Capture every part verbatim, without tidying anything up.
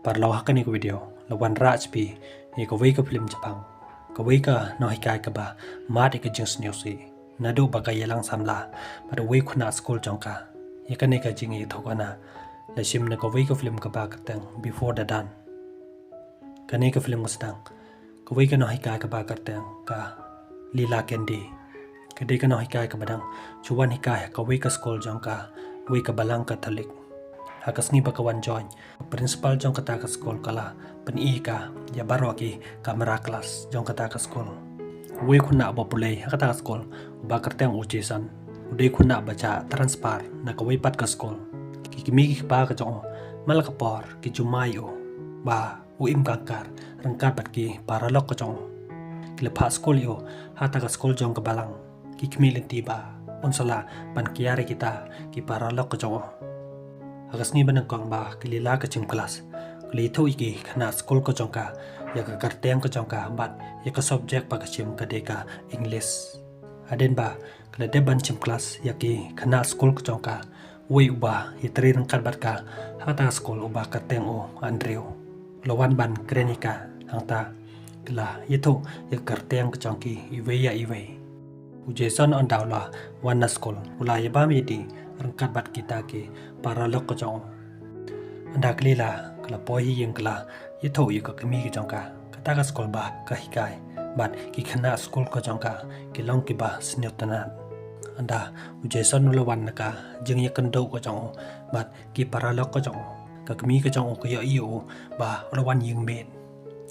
Paralok, ha kane ka video la wanrah sha phi ïa kawei ka film Japan, kawei ka nonghikai kaba mad ïa ka jingsngewsih naduh ba ka ïalang samla bad uwei u khynnah skul jong ka. Ïa kane ka jingïathuhkhana la shim na kawei ka film kaba kyrteng Before the Dawn. Kane ka film ka sdang kawei ka nonghikai kaba kyrteng ka Lila Candy. Ka dei ka nonghikai kaba dang shu wan hikai ha kawei ka skul jong ka, kawei ka balang Katholik. Ha ka sngi ba ka wan join, principal jong kata ka skul ka la pyni ïa ka ïa baroh ki kamra klas jong kata ka skul. Uwei u khynnah ba pule ha kata ka skul uba kyrteng u Jason, u dei u khynnah ba shah transfer na kawei pat ka skul. Ki kmie ki kpa ka jong u man la ka por ki jumai ïa u ba u im kangkar ryngkat bad ki paralok ka jong u. Ki la phah skul ïa u ha kata ka skul jong ka balang. Ki khmih lynti ba un sa lah ban kiar ïa kita ki paralok ka jong u. Ha ka sngi ba nyngkong ba ka Lila ka shim klas, ka la ïathuh ïa ki khynnah skul ka jong ka ïa ka kyrteng ka jong ka bad ïa ka subject ba ka shim ka dei ka English. Hadien ba ka la dep ban shim klas ïa ki khynnah skul ka jong ka, uwei uba ïatrei ryngkat bad ka ha kata ka skul uba kyrteng u Andrew u la wan ban kren ïa ka. Hangta ka la ïathuh ïa ka kyrteng ka jong ki iwei ïa iwei. U Jason ynda u la wan na skul u la ïabam ïadih ryngkat bad kita ki paralok ka jong u. Ynda ka Lila ka la poi ha ïing ka la ïathuh ïa ka kmie ka jong ka, kata ka skul ba ka hikai bad ki khynnah skul ka jong ka ki long kiba sngewtynnat. Ynda u Jason u la wan na ka jingïakynduh ka jong u bad ki paralok ka jong u, ka kmie ka jong u ka ïohi ïa u ba u la wan ïing miet.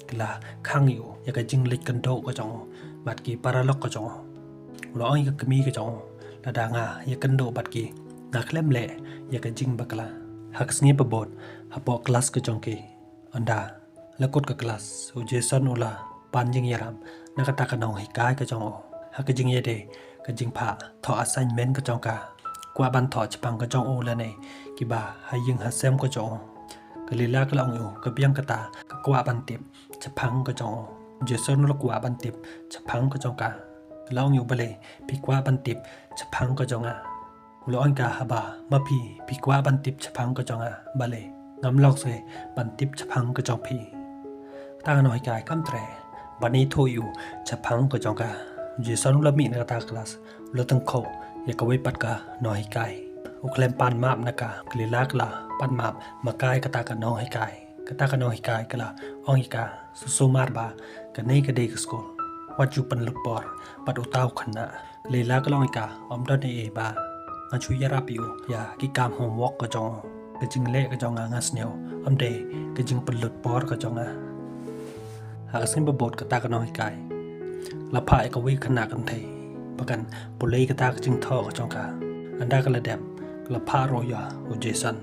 Ka la khang ïa u ïa ka jingleit kynduh ka jong u bad ki paralok ka jong u. U la ong ïa ka kmie ka jong u, lada nga ïakynduh bad ki, nga khlem leh ïa ka jingbakhlia. Ha ka sngi ba bud, hapoh klas ka jong ki, ynda la kut ka klas, u Jason u la pan jingïarap na kata ka nonghikai ka jong u ha ka jingïadei ka jingphah thoh assignment ka jong ka. Kwah ban thoh shaphang ka jong u lane kiba ha ïing ha sem ka jong u. Ka Lila ka la ong ïa u ka biang kata ka kwah ban tip shaphang ka jong u. U Jason u la kwah ban tip shaphang ka jong ka. Ka la ong ïa u, balei phi kwah ban tip shaphang ka jong nga? U la ong ïa ka, haba ma phi phi kwah ban tip shaphang ka jong nga, balei ngam long se ban tip shaphang ka jong phi? Kata ka nonghikai kam treh ban ïathuh ïa u shaphang ka jong ka. U Jason u la mih na kata ka klas, u la tyngkhuh ïa kawei pat ka nonghikai. U khlem pan map na ka. Ka Lila ka la pan map makai kata ka nonghikai. Kata ka nonghikai ka la ong ïa ka, shu sumar ba kane ka dei ka skul, wat ju pynlut por bad uta u khynnah. Ka Lila ka la ong ïa ka, ym don ei ei ba, nga shu ïarap ïa u ïa ki kam homework ka jong u. Ka jingleh ka jong nga nga sngew ym dei ka jingpynlut por ka jong nga. Ha ka sngi ba bud kata ka nonghikai ka la phah ïa kawei ka khynnah kynthei ba kan pule ïa kata ka jingthoh ka jong ka. Ynda ka la dep, ka la phah ruh ïa u Jason.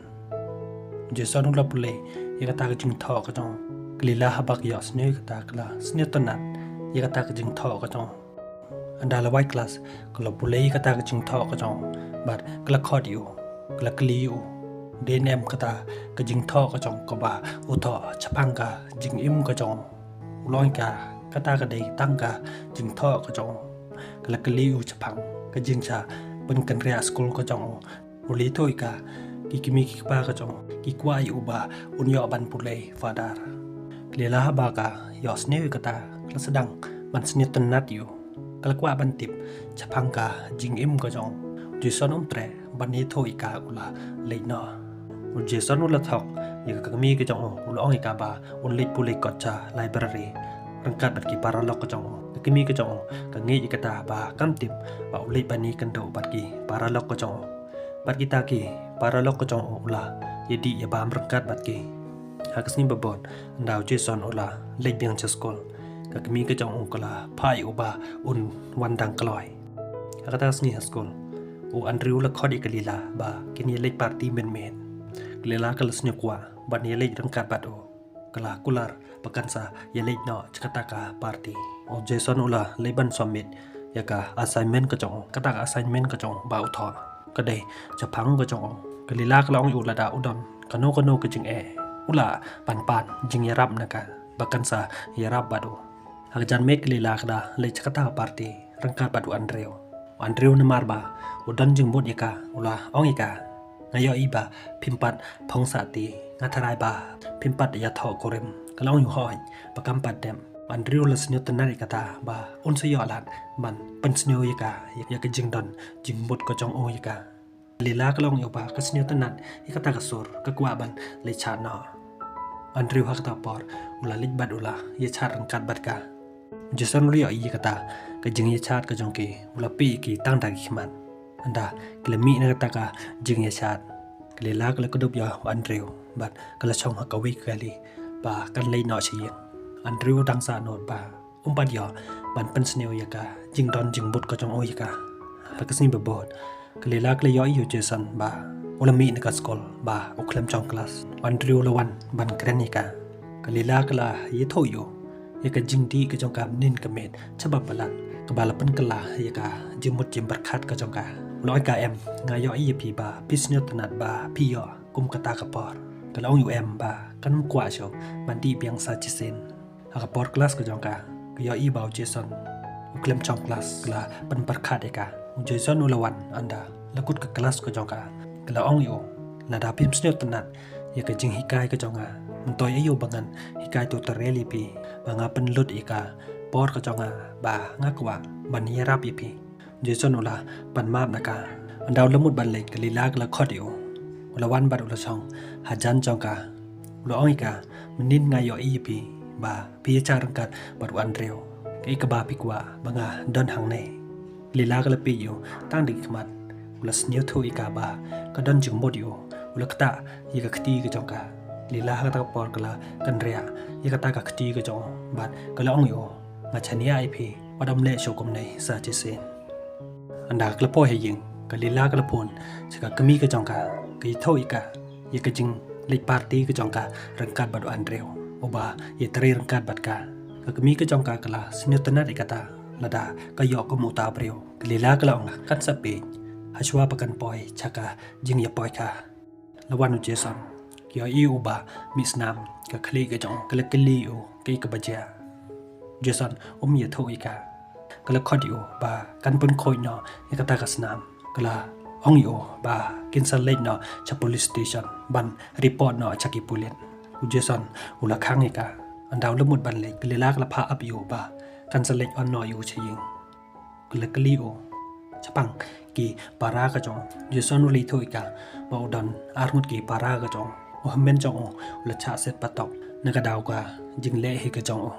U Jason u la pule ïa kata ka jingthoh ka jong u. Ka Lila haba ka ïohsngew ïa kata ka la sngewtynnat ïa kata ka jingthoh ka jong u. Ynda la wai klas, ka la pule ïa kata ka jingthoh ka jong u bad ka la khot ïa u, ka la kylli ïa u, dei ne em kata ka jingthoh ka jong u kaba u thoh shaphang ka jingim ka jong u. U la ong ïa ka, kata ka dei tang ka jingthoh ka jong u. Ka la kylli ïa u shaphang ka jingshah pynkynriah skul ka jong u. U la ïathuh ïa ka, ki kmie ki kpa ka jong u ki kwah ïa u ba un ïoh ban pule Father. Ka Lila haba ka ïohsngew ïa kata ka la sdang ban sngewtynnat ïa u. Ka la kwah ban tip shaphang ka jingim ka jong u. U Jason um treh ban ïathuh ïa ka, u la leit noh. U Jason u la thok ïa ka kmie ka jong u, u la ong ïa ka ba un leit pule kot sha library ryngkat bad ki paralok ka jong u. Ka kmie ka jong u ka ngeit ïa kata ba kam tip ba u leit ban ïakynduh bad ki paralok ka jong u. Bad kita ki paralok ka jong u u la ïadih ïabam ryngkat bad ki. Ha ka sngi ba bud, ynda u Jason u la leit biang sha skul, ka kmie ka jong u ka la phah ïa u ba un wan dang kloi. Ha kata ka sngi ha skul, u Andrew u la khot ïa ka Lila ba kin ïaleit party mynmiet. Ka Lila ka la sngewkwah ban ïaleit ryngkat bad u. Ka la kular ba kan sa ïaleit noh sha kata ka party. U Jason u la leit ban submit ïa ka assignment ka jong u. Kata ka assignment ka jong u ba u thoh ka dei shaphang ka jong u. Ka Lila ka la ong ïa u, lada u don kano kano ka jingeh, u lah ban pan jingïarap na ka ba kan sa ïarap bad u. Ha ka janmiet ka Lila ka la leit sha kata ka party ryngkat bad u Andrew. U Andrew namar ba u don jingmut ïa ka, u la ong ïa ka, nga ïohi ba phim pat phong sah te. Nga tharai ba phim pat ïathoh kurim. Ka la ong ïa u, hooid, ba kam pat dep. Andrew la sngewtynnat ïa kata ba un sa ïoh lad ban pynsngew ïa ka, ïa ka jingdon jingmut ka jong u ïa ka. Lila ka la ong ïa u ba ka sngewtynnat ïa kata ka sur, ka kwah ban leit shad noh. Andrew ha kata ka por u la leit bad u la ïa shad ryngkat bad ka. Jason u la ïohi ïa kata ka jingïashad ka jong ki, u la peit ïa ki tang da ki khmat. Ynda ki la mih na kata ka jingïashad, ka Lila ka la kdup ïa u Andrew bad ka la shong ha kawei ka kali ba kan leit noh sha ïing. Andrew u dang sah nud ba um pat ïoh ban pynsngew ïa ka jingdon jingmut ka jong u ïa ka. Ha ka sngi ba bud, ka Lila ka la ïohi ïa u Jason ba u la mih na ka skul ba u khlem shong klas. U Andrew u la wan ban kren ïa ka. Ka Lila ka la ïathuh ïa u ïa ka jingdih ka jong ka mynnin ka miet shaba palat, kaba la pynkylla ïa ka jingmut jingpyrkhat ka jong ka. U la ong ïa ka, em, nga ïohi ïa phi ba phi sngewtynnat ba phi ïoh kum kata ka por. Ka la ong ïa u, em, ba kan ym kwah shuh ban dih biang sa shisien. Ha ka por klas ka jong ka, ka ïohi ba u Jason u khlem shong klas, ka la pynpyrkhat ïa ka. U Jason u la wan ynda la kut ka klas ka jong ka. Ka la ong ïa u, lada phim sngewtynnat ïa ka jinghikai ka jong nga, myntoi aïu ba ngan hikai tutorial ïa phi, ba nga pynlut ïa ka por ka jong nga ba nga kwah ban ïarap ïa phi. Jason u la pan map na ka. Ynda u la mut ban leit, ka Lila ka la khot ïa u. U la wan bad u la shong hajan jong ka. U la ong ïa ka, mynnin nga ïohi ïa phi ba phi ïashad ryngkat bad u Andrew, kaei kaba phi kwah ba nga don hangne? Lila ka la peit ïa u tang da ki khmat. U la sngewthuh ïa ka ba ka don jingmut ïa u. U la ktah ïa ka kti ka jong ka. Lila ha kata ka por ka la kynriah ïa kata ka kti ka jong u bad ka la ong ïa u, nga shaniah ïa phi, wat ym leh shuh kumne sa shisien. Ynda ka la poi ha ïing, ka Lila ka la phone sha ka kmie ka jong ka, ka ïathuh ïa ka ïa ka jingleit party ka jong ka ryngkat bad u Andrew, uba ïatrei ryngkat bad ka. Ka kmie ka jong ka ka la sngewtynnat ïa kata, lada ka ïoh kum uta u briew. Ka Lila ka la ong, kan sa peit hashwa ba kan poi sha ka jingïapoi ka. La wan u Jason. Ka ïohi u ba mih snam ka khlieh ka jong u, ka la kylli ïa u kaei kaba jia. U Jason um ïathuh ïa ka. Ka la khot ïa u ba kan pynkhuid noh ïa kata ka snam. Ka la ong ïa u ba kin sa leit noh sha police station ban report noh sha ki pulit. U Jason u la khang ïa ka. Ynda u la mut ban leit, ka Lila ka la phah ap ïa u ba kan sa leit on noh ïa u sha ïing. Ka la kylli ïa u shaphang ki para ka jong u. Jason u la ïathuh ïa ka ba u don arngut ki para ka jong u. U hynmen jong u u la shah set patok na ka daw ka jingleh hi ka jong u.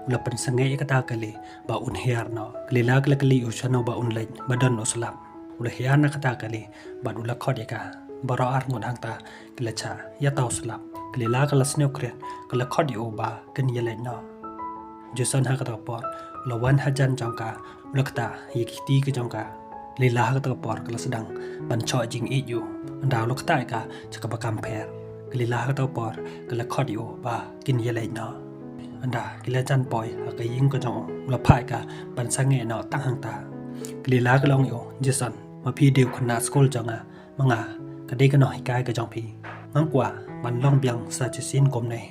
U la pynsangeh ïa kata ka kali ba un hiar noh. Ka Lila ka la kylli ïa u shano ba un leit ba don u slap. U la hiar na kata ka kali bad u la khot ïa ka. Baroh arngut hangta ki la shah ïatau slap. Ka Lila ka la sngewkhriat, ka la khot ïa u ba kin ïaleit noh. Jason ha kata ka por u la wan hajan jong ka, u la ktah ïa ki kti ka jong ka. Ka Lila ha kata ka por ka la sdang ban shoh jingïeit ïa u. Ynda u la ktah ïa ka sha kaba kam pher, ka Lila ha kata ka por ka la khot ïa u ba kin ïaleit noh. Ynda ki la jan poi ha ka ïing ka jong u, u la phah ïa ka ban sangeh noh tang hangta. Ka Lila ka la ong ïa u, Jason, ma phi dei u khynnah skul jong nga, ma nga ka dei ka nonghikai ka jong phi. Ngam kwah ban long biang sa shisien kumne.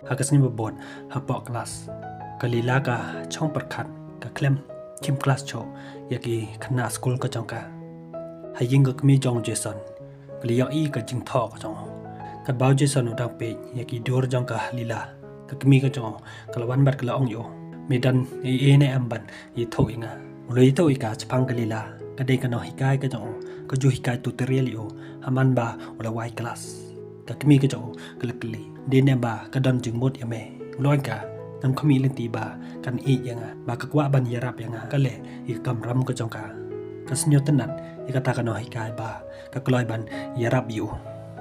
Ha ka sngi ba bud, hapoh klas, ka Lila ka shong pyrkhat, ka khlem shim klas shuh ïa ki khynnah skul ka jong ka. Ha ïing ka kmie jong u Jason, ka la ïohi ka jingthoh ka jong u. Katba u Jason u dang peit ïa ki dur jong ka Lila, ka kmie ka jong u ka la wan bad ka la ong ïa u, me don ei ei ne em ban ïathuh ïa nga? U la ïathuh ïa ka shaphang ka Lila, ka dei ka nonghikai ka jong u, ka ju hikai tutorial ïa u ha man ba u la wai klas. Ka kmie ka jong u ka la kylli, dei ne em ba ka don jingmut ïa me? U la ong ïa ka, ngam khmih lynti ba kan ïeit ïa nga, ba ka kwah ban ïarap ïa nga, ka leh ïa ka kamram ka jong ka. Ka sngewtynnat ïa kata ka nonghikai ba ka kloi ban ïarap ïa u.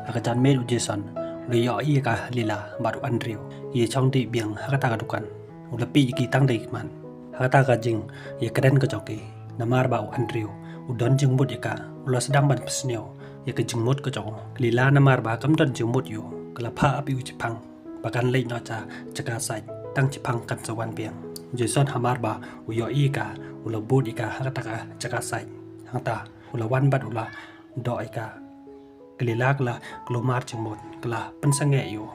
Ha ka janmiet u Jason u la ïohi ïa ka Lila bad u Andrew ki shong dih biang ha kata ka dukan. U la peit ïa ki tang da ki khmat ha kata ka jingïakren ka jong ki. Namar ba u Andrew u don jingmut ïa ka, u la sdang ban pynsngew ïa ka jingmut ka jong u. Ka Lila namar ba kam don jingmut ïa u, ka la phah ap ïa u shaphang ba kan leit noh sha jaka sait, tang shaphang kan sa wan biang. Jason hamar ba u ïohi ïa ka, u la bud ïa ka ha kata ka jaka sait. Hangta u la wan bad u la doh ïa ka. Ka Lila ka la kulmar jingmut, ka la pynsangeh ïa u.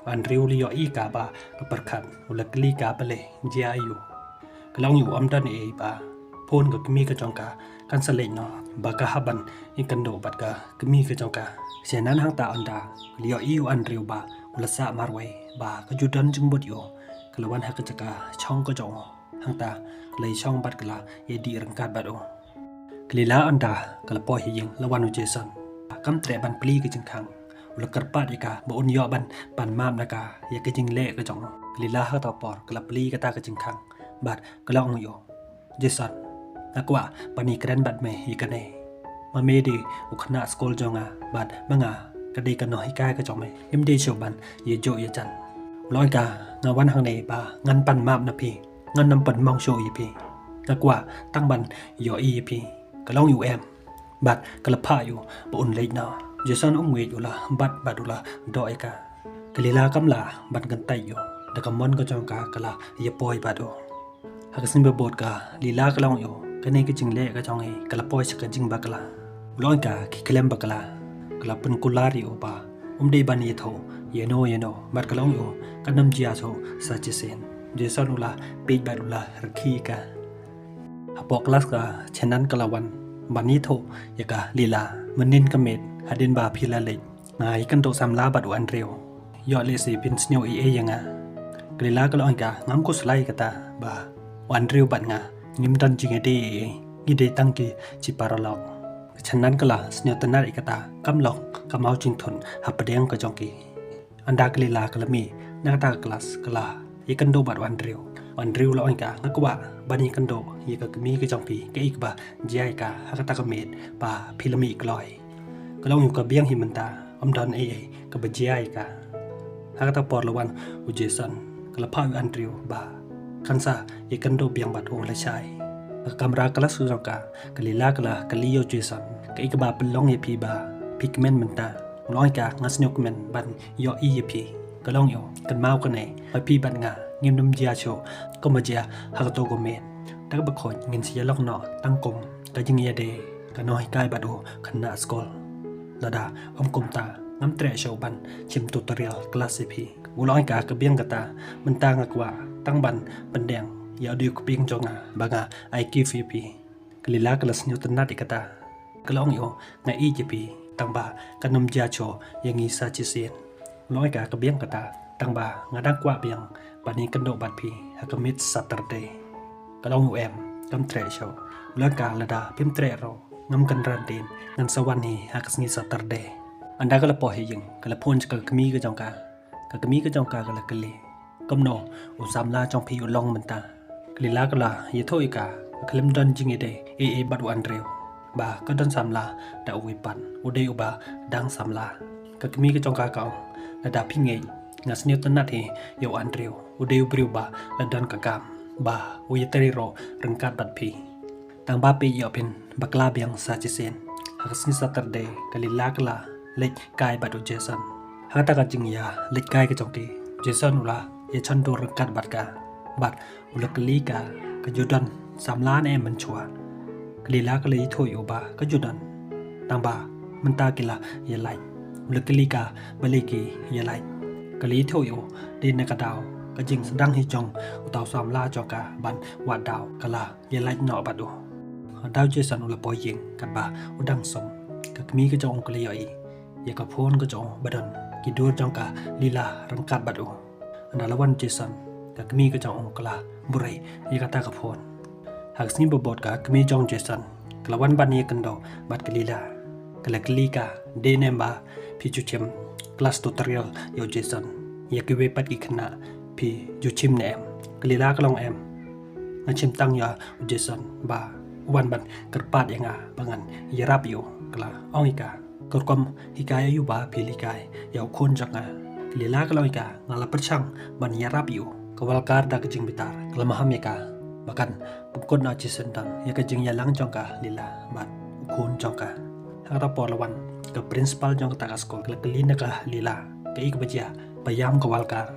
U Andrew u la ïohi ïa ka ba ka pyrkhat, u la kylli ïa ka balei, jia aïu. Ka la ong ïa u ym don ei ei, ba phone ka kmie ka jong ka Kan sa leit noh ba ka hap ban ïakynduh bad ka kmie ka jong ka. Sha nan hangta ynda ka la ïohi u Andrew ba u la sah marwei ba ka ju don jingmut ïa u, ka la wan ha ka jaka shong ka jong u. Hangta ka la ïashong bad ka la ïadih ryngkat bad u. Ka Lila ynda ka la poi ha ïing la wan u Jason. Kam treh ban plie ka jingkhang. U la kyrpad ïa ka ba un ïoh ban pan map na ka ïa ka jingleh ka jong u. Ka Lila ha kata ka por ka la plie kata ka jingkhang bad ka la ong ïa u, Jason, nga kwah ban ïakren bad me ïa kane. Ma me dei u khynnah skul jong nga bad ma nga ka dei ka nonghikai ka jong me. Ngim dei shuh ban ïajuh ïajan. U la ong ïa ka, nga wan hangne ba ngan pan map na phi. Ngan ym pynmong shuh ïa phi. Nga kwah tang ban ïohi ïa phi. Ka la ong ïa u em bad ka la phah ïa u ba un leit noh. Jason um ngeit, u la bat bad u la doh ïa ka. Ka Lila kam lah ban kyntait ïa u. Da ka mon ka jong ka ka la ïapoi bad u. Ha ka sngi ba bud ka Lila ka la ong ïa u, kane ka jingleh ka jong ngi ka la poi sha ka jingbakla. U la ong ïa ka, ki khlem bakla. Ka la pynkular ïa u ba um dei ban ïathuh ïano ïano bad ka la ong ïa u, kan ym jia shuh sa shisien. Jason u la peit bad u la rkhie ïa ka. Hapoh klas ka Shannan ka la wan ban ïathuh ïa ka Lila, mynnin ka miet hadien ba phi la leit, nga ïakynduh samla bad u Andrew. Ïoh lehse phin sngewsih ïa nga. Ka Lila ka la ong ïa ka, ngam khuslai kata ba u Andrew bad nga ngim don jingïadei ei ei, ngi dei tang ki shi paralok. Ka Shannan ka la sngewtynnat ïa kata, kam long ka maw jingthut hapdeng ka jong ki. Ynda ka Lila ka la mih na kata ka klas ka la ïakynduh bad u Andrew. U Andrew la ong ïa ka, nga kwah ban ïakynduh ïa ka kmie ka jong phi, kaei kaba jia ïa ka ha kata ka miet ba phi la mih kloi. Ka la ong ïa u, ka biang hi mynta, ym don ei ei kaba jia ïa ka. Ha kata ka por la wan u Jason, ka la phah ïa u Andrew ba kan sa ïakynduh biang bad u lashai. Ha ka kamra klas ka jong ka, ka Lila ka la kylli ïa u Jason, kaei kaba pynlong ïa phi ba phi kmen mynta? U la ong ïa ka, nga sngewkmen ban ïohi ïa phi. Ka la ong ïa u, kynmaw kane, ba phi bad nga ngim nym jia shuh kumba jia ha kato ka miet. Da kaba khuid ngin sa ïalong noh tang kum ka jingïadei ka nonghikai bad u khynnah skul. Lada ym kumta ngam treh shuh ban shim tutorial class ïa phi. U la ong ïa ka, ka biang kata, mynta nga kwah tang ban pyndeng ïa u dei u kpieng jong nga ba nga ai gift ïa phi. Ka Lila ka la sngewtynnat ïa kata. Ka la ong ïa u, nga ïeit ïa phi, tang ba kan ym jia shuh ïa ngi sa shisien. U la ong ïa ka, ka biang kata, tang ba nga dang kwah biang ban ïakynduh bad phi ha ka miet Saturday. Ka la ong ïa u, em, kam treh shuh. U la ong ïa ka, lada phim treh ruh ngam kynran dien, ngan sa wan hi ha ka sngi Saturday. Ynda ka la poi ha ïing ka la phone sha ka kmie ka jong ka. Ka kmie ka jong ka ka la kylli, kumno u samla jong phi u long mynta? Ka Lila ka la ïathuh ïa ka, ka khlem don jingïadei ei ei bad u Andrew, ba ka don samla da uwei pat, u dei uba dang samla. Ka kmie ka jong ka ka ong, lada phi ngeit, nga sngewtynnat hi ïa u Andrew, u dei u briew ba la don ka kam, ba u ïatrei ruh ryngkat bad phi. Tang ba phi ïoh phin bakla biang sa shisien. Ha ka sngi Saturday ka Lila ka la leit kai bad u Jason. Ha kata ka jingïaleit kai ka jong ki, Jason u la ïashon dur ryngkat bad ka bad u la kylli ka, ka ju don samla ne em mynshuwa? Ka Lila ka la ïathuh ïa u ba ka ju don, tang ba mynta ki la ïalait. U la kylli ka balei ki ïalait. Ka la ïathuh ïa u, dei na ka daw ka jingsdang hi jong uta u samla jong ka ban wad daw, ka la ïalait noh bad u. Haba u Jason u la poi ïing katba u dang sum, ka kmie ka jong u ka la ïohi ïa ka phone ka jong u ba don ki dur jong ka Lila ryngkat bad u. Haba la wan u Jason, ka kmie ka jong u ka la buhrieh ïa kata ka phone. Ha ka sngi ba bud ka kmie jong u Jason ka la wan ban ïakynduh bad ka Lila. Ka la kylli ka, dei ne em ba phi ju shim class tutorial ïa u Jason? Ïa kiwei pat ki khynnah phi ju shim ne em? Ka Lila ka la ong, em, nga shim tang ïa u Jason ba u wan ban kyrpad ïa nga ba ngan ïarap ïa u. Ka la ong ïa ka, ka rukom hikai aïu ba phi la hikai ïa u khun jong nga? Ka Lila ka la ong ïa ka, nga la pyrshang ban ïarap ïa u. Ka Walker da ka jingbitar ka la maham ïa ka ba kan pynkut noh shisyndon ïa ka jingïalang jong ka Lila bad u khun jong ka. Ha kata ka por la wan ka principal jong kata ka skul, ka la kylli na ka Lila kaei kaba jia ba ïam ka Walker.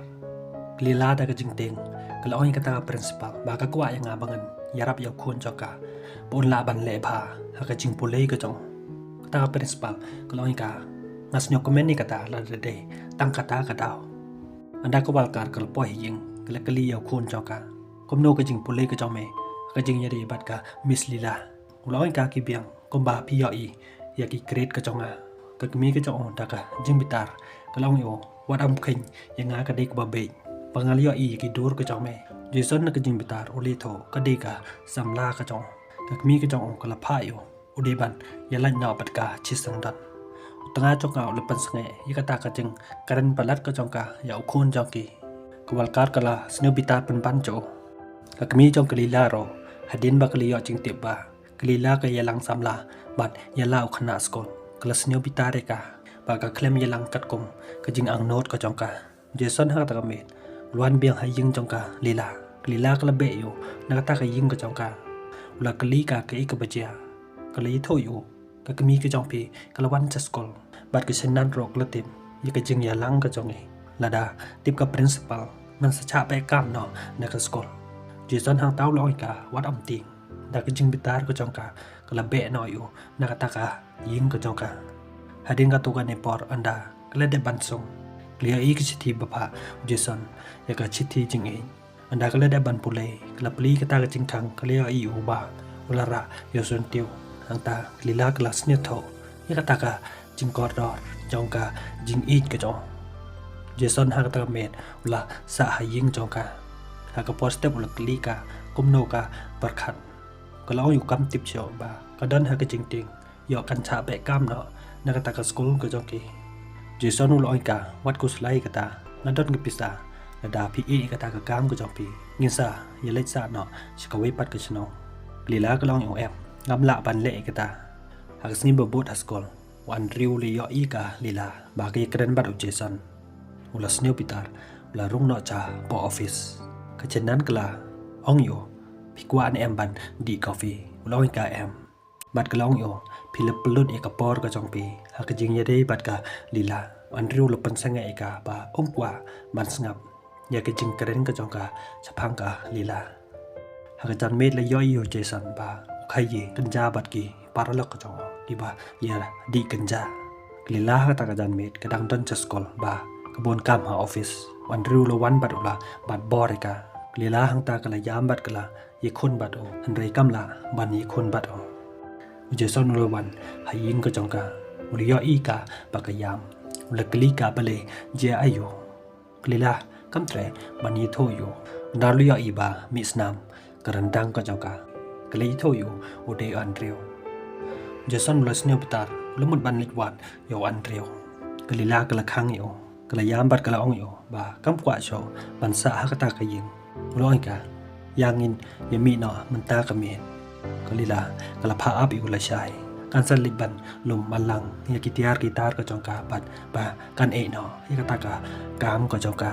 Ka Lila da ka jingtieng ka la ong ïa kata ka principal ba ka kwah ïa nga ba ngan ïarap ïa u khun jong ka ba un lah ban leh bha ha ka jingpule ka jong u. Kata ka principal ka la ong ïa ka, nga sngewkmen ïa kata, lada dei tang kata ka daw. Haba ka Walker ka la poi ha ïing, ka la kylli ïa u khun jong ka, kumno ka jingpule ka jong me ha ka jingïadei bad ka Miss Lila? U la ong ïa ka, ki biang kumba phi ïohi ïa ki grade ka jong nga. Ka kmie ka jong u da ka jingbitar ka la ong ïa u, wat ym kheiñ ïa nga, ka dei kaba beit ba nga la ïohi ïa ki dur ka jong me. Jason na ka jingbitar u la ïathuh ka dei ka samla ka jong u. Ka kmie ka jong u ka la phah ïa u, u dei ban ïalait noh bad ka shisien don. U tnga jong ka u la pynsangeh ïa kata ka jingkren palat ka jong ka ïa u khun jong ki. Ka Walker ka la sniew bitar pynban jong u. Ka kmie jong ka Lila ruh, hadien ba ka la ïoh jingtip ba ka Lila ka ïalang samla bad ïa la u khynnah skul, ka la sniew bitar ïa ka bad ka khlem ïalang katkum ka jingangnud ka jong ka. Jason ha kata ka miet u la wan biang ha ïing jong ka Lila. Ka Lila ka la beh ïa u na kata ka ïing ka jong ka. U la kylli ka kaei kaba jia. Ka la ïathuh ïa u, ka kmie ka jong phi ka la wan sha skul bad ka Shannan ruh ka la tip ïa ka jingïalang ka jong ngi. Lada tip ka principal, ngan sa shah peit kam noh na ka skul. Jason hangta u la ong ïa ka, wat ym tieng. Da ka jingbitar ka jong ka, ka la beh noh ïa u na kata ka ïing ka jong ka. Hadien katto katne por ynda ka la dep ban sung, ka la ïohi ka shithi ba phah u Jason ïa ka shithi jingïeit. Ynda ka la dep ban pule, ka la plie kata ka jingkhang, ka la ïohi ïa u ba u la rah ïa u syntiew. Hangta ka Lila ka la sngewthuh ïa kata ka jingkordor jong ka jingïeit ka jong u. Jason ha kata ka miet u la sah ha ïing jong ka. Ha ka por step u la kylli ka kumno ka pyrkhat. Ka la ong ïa u, kam tip shuh ba ka don ha ka jingtieng, ïoh kan shah peit kam noh na kata ka skul ka jong ki. Jason u la ong ïa ka, wat khuslai ïa kata, nga don ka pisa. Lada phi ïeh ïa kata ka kam ka jong phi, ngin sa ïaleit sah noh sha kawei pat ka shnong. Ka Lila ka la ong ïa u, em, ngam lah ban leh ïa kata. Ha ka sngi ba bud ha skul, u Andrew u la ïohi ïa ka Lila ba ka ïakren bad u Jason. U la sniew bitar, u la rung noh sha hapoh office. Ka Shannan ka la ong ïa u, phi kwah ne em ban dih coffee? U la ong ïa ka, em. Bad ka la ong ïa u, phi la pynlut ïa ka por ka jong phi ha ka jingïadei bad ka Lila. U Andrew u la pynsangeh ïa ka ba um kwah ban sngap ïa ka jingkren ka jong ka shaphang ka Lila. Ha ka janmiet la ïohi ïa u Jason ba u khaii kynja bad ki paralok ka jong u, kiba ïa dih kynja. Ka Lila ha kata ka janmiet ka dang don sha skul ba ka bun kam ha office. U Andrew u la wan bad u la bat bor ïa ka. Ka Lila hangta ka la ïam bad ka la ïakhun bad u, hynrei kam lah ban ïakhun bad u. U Jason u la wan ha ïing ka jong ka. U la ïohi ïa ka ba ka ïam. U la kylli ka balei, jia aïu. Ka Lila kam treh ban ïathuh ïa u. Ynda u la ïohi ba mih snam ka ryndang ka jong ka, ka la ïathuh ïa u, u dei u Andrew. U Jason u la sniew bitar, u la mut ban leit wad ïa u Andrew. Ka Lila ka la khang ïa u, ka la ïam bad ka la ong ïa u ba kam kwah shuh ban sah ha kata ka ïing. U la ong ïa ka, ïa ngin ïa mih noh mynta ka miet. Ka Lila ka la phah ap ïa u lashai. Kan sa leit ban lum balang ïa ki tiar ki tar ka jong ka bad ba kan ïeh noh ïa kata ka kam ka jong ka.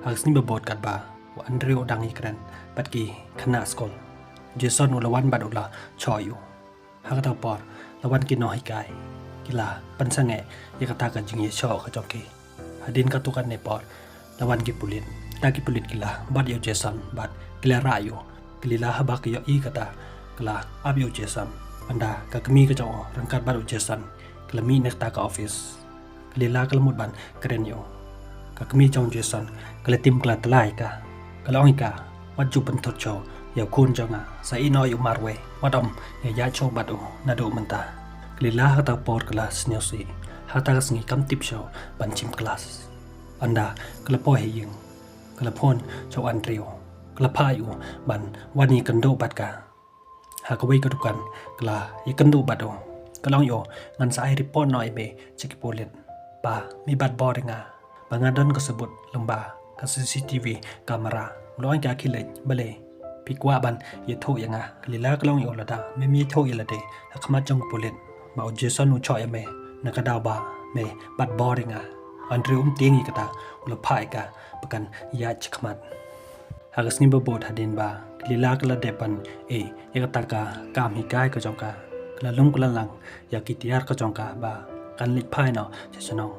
Ha ka sngi ba bud katba u Andrew u dang ïakren bad ki khynnah skul, u Jason u la wan bad u la shoh ïa u. Ha kata ka por la wan ki nonghikai, ki la pynsangeh ïa kata ka jingïashoh ka jong ki. Hadien katto katne por la wan ki pulit. Kita ki pulit ki la bat ïa u Jason bad ki la rah ïa u. Ka Lila haba ka ïohi kata ka la ap ïa u Jason. Ynda ka kmie ka jong u ryngkat bad u Jason ka la mih na kata ka office. Ka Lila ka la mut ban kren ïa u. Ka kmie jong u Jason ka la tim ka la tyllai ïa ka. Ka la ong ïa ka, wat ju pynthut shuh ïa u khun jong nga, sa ïeh noh ïa u marwei, wat ym ïa ïaid shuh bad u naduh mynta. Ka Lila ha kata ka por ka la sngewsih. Ha kata ka sngi kam tip shuh ban shim klas. Ynda ka la poi ha ïing, ka la phone sha u Andrew. Ka la phah ïa u ban wan ïakynduh bad ka ha kawei ka dukan. Ka la ïakynduh bad u. Ka la ong ïa u, ngan sa ai report noh ïa me sha ki pulit ba me bat bor ïa nga, ba nga don ka sabut lyngba ka C C T V camera. U la ong ïa ka, khie leit, balei, phi kwah ban ïathuh ïa nga? Ka Lila ka la ong ïa u, lada mem ïathuh ïa lade ha khmat jong ki pulit ba u Jason u shoh ïa me na ka daw ba me bat bor ïa nga. U Andrew um tieng ïa kata, u la phah ïa ka ba kan ïaid shakhmat. Ha ka sngi ba bud hadien ba ka Lila ka la dep ban ïeh ïa kata ka kam hikai ka jong ka, ka la lum ka la lang ïa ki tiar ka jong ka ba kan leit phai noh sha shnong.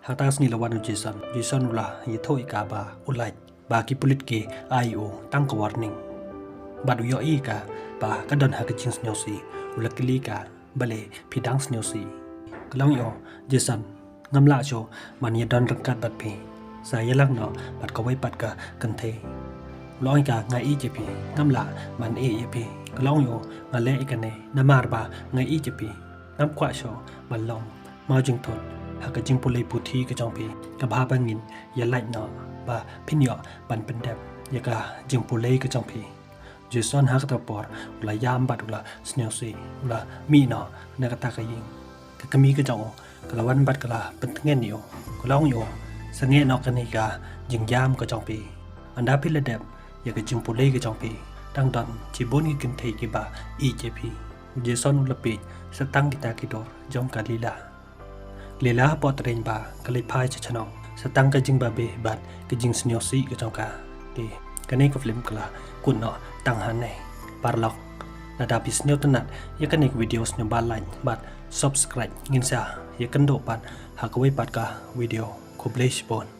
Ha kata ka sngi la wan u Jason. U Jason u la ïathuh ïa ka ba u lait, ba ki pulit ki ai ïa u tang ka warning. Bad u ïohi ïa ka ba ka don ha ka jingsngewsih, u la kylli ïa ka, balei phi dang sngewsih? Ka la ong ïa u, Jason, ngam lah shuh ban ïadon ryngkat bad phi. Sa ïalang noh bad kawei pat ka kynthei. U la ong ïa ka, nga ïeit ïa phi, ngam lah ban ïeh ïa phi. Ka la ong ïa u, nga leh ïa kane namar ba nga ïeit ïa phi. Ngam kwah shuh ban long mawjingthut ha ka jingpule puthi ka jong phi, kaba haba ngin ïa lait noh ba phin ïoh ban pyndep ïa ka jingpule ka jong phi. Jason ha kata ka por u la ïam bad u la sngewsih, u la mih noh na kata ka ïing. Ka kmie ka jong u ka la wan bad ka la pyntngen ïa u, ka la ong ïa u, sangeh noh kane ka jingïam ka jong phi. Ynda phi la dep ïa ka jingpule ka jong phi, dang don shibun ki kynthei kiba ïeit ïa phi. U Jason u la peit sa tang kita ki dur jong ka Lila. Lila hapoh treiñ ba ka leit phai sha shnong sa tang ka jingbabe bad ka jingsngewsih ka jong ka. Te kane ka film ka la kut noh tang hangne. Paralok, lada phi sngewtynnat ïa kane ka video, sngewbha like bad subscribe, ngin sa ïakynduh pat ha kawei pat ka video. Khublei shibun.